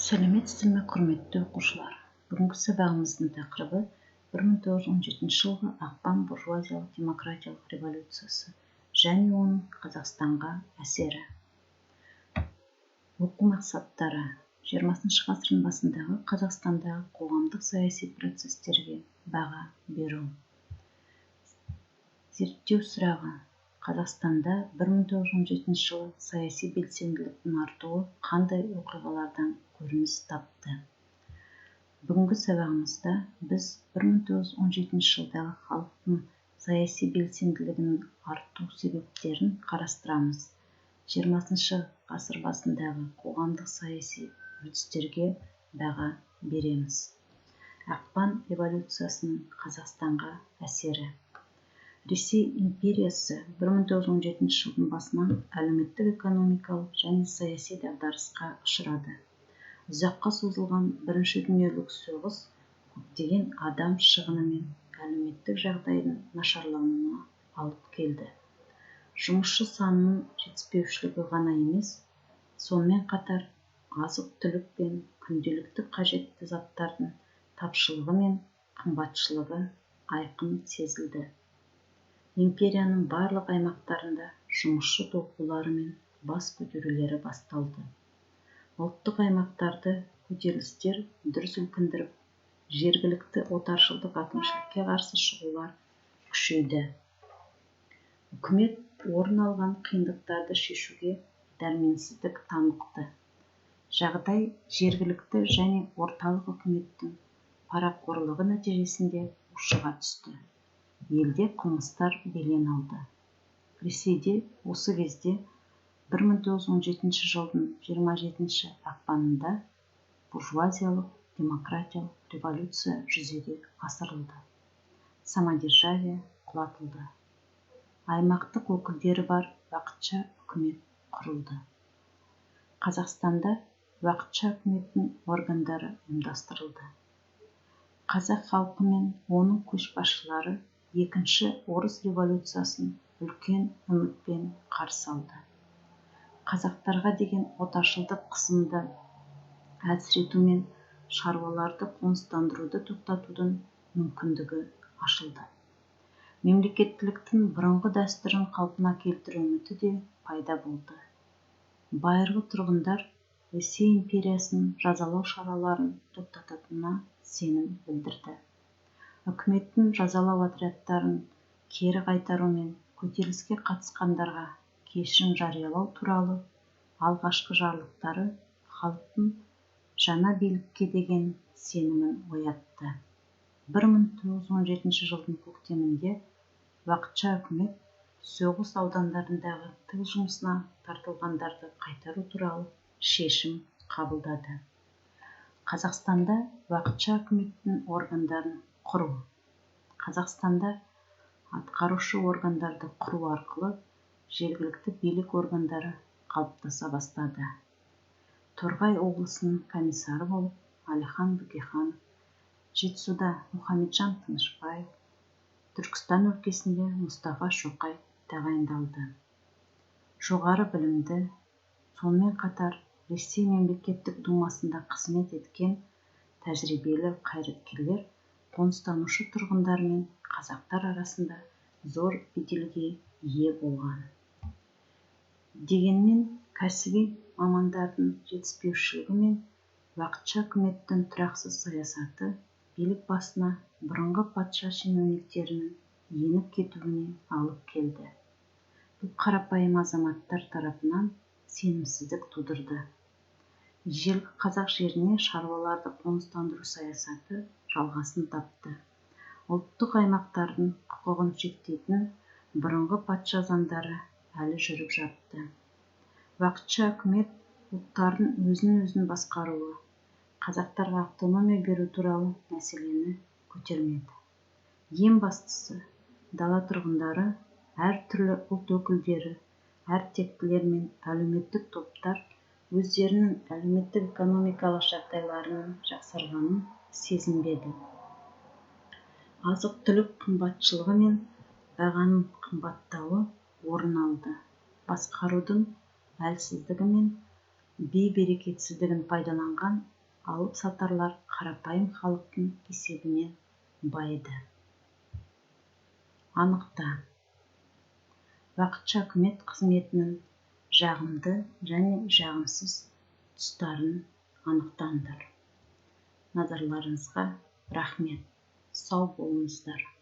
Сәлеметсіздер ме, құрметті оқушылар! Бүгінгі сабағымыздың тақырыбы: 1917 жылғы ақпан буржуазиялық демократиялық революциясы және оның Қазақстанға әсері. Оқу мақсаттары: 20-шы ғасырдың басындағы Қазақстандағы қоғамдық-саяси процестерге баға беру. Зерттеу сұрағы: Қазақстанда 1917 жылы саяси белсенділіктің артуы қандай оқиғалардан көрініс тапты? Бүгінгі сабағымызда біз 1917 жылдағы халықтың саяси белсенділігінің арту себептерін қарастырамыз, 20-шы ғасыр басындағы қоғамдық-саяси үрдістерге баға береміз. Ақпан революциясының Қазақстанға әсері. Ресей империясы 1917 жылдың басынан әлеуметтік-экономикалық және саяси дағдарысқа ұшырады. Ұзаққа созылған Бірінші дүниежүзілік соғыс көптеген адам шығыны мен әлеуметтік жағдайдың нашарлануына алып келді. Жұмысшы санының жетіспеушілігі ғана емес, сонымен қатар азық-түлік пен күнделікті қажетті заттардың тапшылығы мен қымбатшылығы айқын сезілді. Империяның барлық аймақтарында жұмысшы толқулары мен бас көтерулері басталды. Ұлттық аймақтарды көтерілістер дүр сілкіндіріп, жергілікті отаршылдық әкімшілікке қарсы шығулар күшейді. Үкімет орын алған қиындықтарды шешуге дәрменсіздік танытты. Жағдай жергілікті және орталық үкіметтің парақорлығы нәтижесінде ушыға түсті. Елде қылмыстар белең алды. Ресейде осы кезде 1917 жылдың 27 ақпанында буржуазиялық демократиялық революция жүзеге асырылды. Самодержавие құлатылды. Аймақтық өкілдері бар уақытша үкімет құрылды. Қазақстанда уақытша үкіметтің органдары ұйымдастырылды. Қазақ халқы мен оның көшбасшылары екінші орыс революциясын үлкен үмітпен қарсы алды. Қазақтарға деген отаршылдық қысымды әлсірету мен шаруаларды қоныстандыруды тоқтатудың мүмкіндігі ашылды. Мемлекеттіліктің бұрынғы дәстүрін қалпына келтіру үміті де пайда болды. Байырғы тұрғындар Ресей империясының жазалау шараларын тоқтататынына сенім білдірді. Үкіметтің жазалау отрядтарын кері қайтару мен көтеріліске қатысқандарға кешірім жариялау туралы алғашқы жарлықтары халықтың жаңа билікке деген сенімін оятты. 1917 жылдың көктемінде уақытша үкімет соғыс аудандарындағы тыл жұмысына тартылғандарды қайтару туралы шешім қабылдады. Қазақстанда уақытша үкіметтің органдарын құру. Қазақстанда атқарушы органдарды құру арқылы жергілікті билік органдары қалыптаса бастады. Торғай облысының комиссары болып Әлихан Бөкейханов, Жетісуда Мұхамеджан Тынышбаев, Түркістан өлкесінде Мұстафа Шоқай тағайындалды. Жоғары білімді, сонымен қатар Ресей мемлекеттік думасында қызмет еткен тәжірибелі қайраткерлер қоныстанушы тұрғындар мен қазақтар арасында зор беделге ие болған. Дегенмен кәсіби мамандардың жетіспеушілігі мен уақытша үкіметтің тұрақсыз саясаты билік басына бұрынғы патша шенеуніктерінің еніп кетуіне алып келді. Бұл қарапайым азаматтар тарапынан сенімсіздік тудырды. Ежелгі қазақ жеріне шаруаларды қоныстандыру саясаты жалғасын тапты. Ұлттық аймақтардың құқығын шектейтін бұрынғы патша заңдары әлі жүріп жатты. Уақытша үкімет ұлттардың өзін-өзін басқаруы, қазақтарға автономия беру туралы мәселені көтермеді. Ең бастысы, дала тұрғындары, әртүрлі ұлт өкілдері, әртектілер мен әлеуметтік топтар өздерінің әлеуметтік-экономикалық жағдайларының жақсарғанын сезінбеді. Азық-түлік қымбатшылығы мен бағаның қымбаттауы орын алды. Басқарудың әлсіздігі мен Бейберекетсіздігін пайдаланған алып-сатарлар қарапайым халықтың есебінен байыды. Анықта. Уақытша үкімет қызметінің жағымды және жағымсыз тұстарын анықтаңдар. Назарларыңызға рахмет. Сау болыңыздар.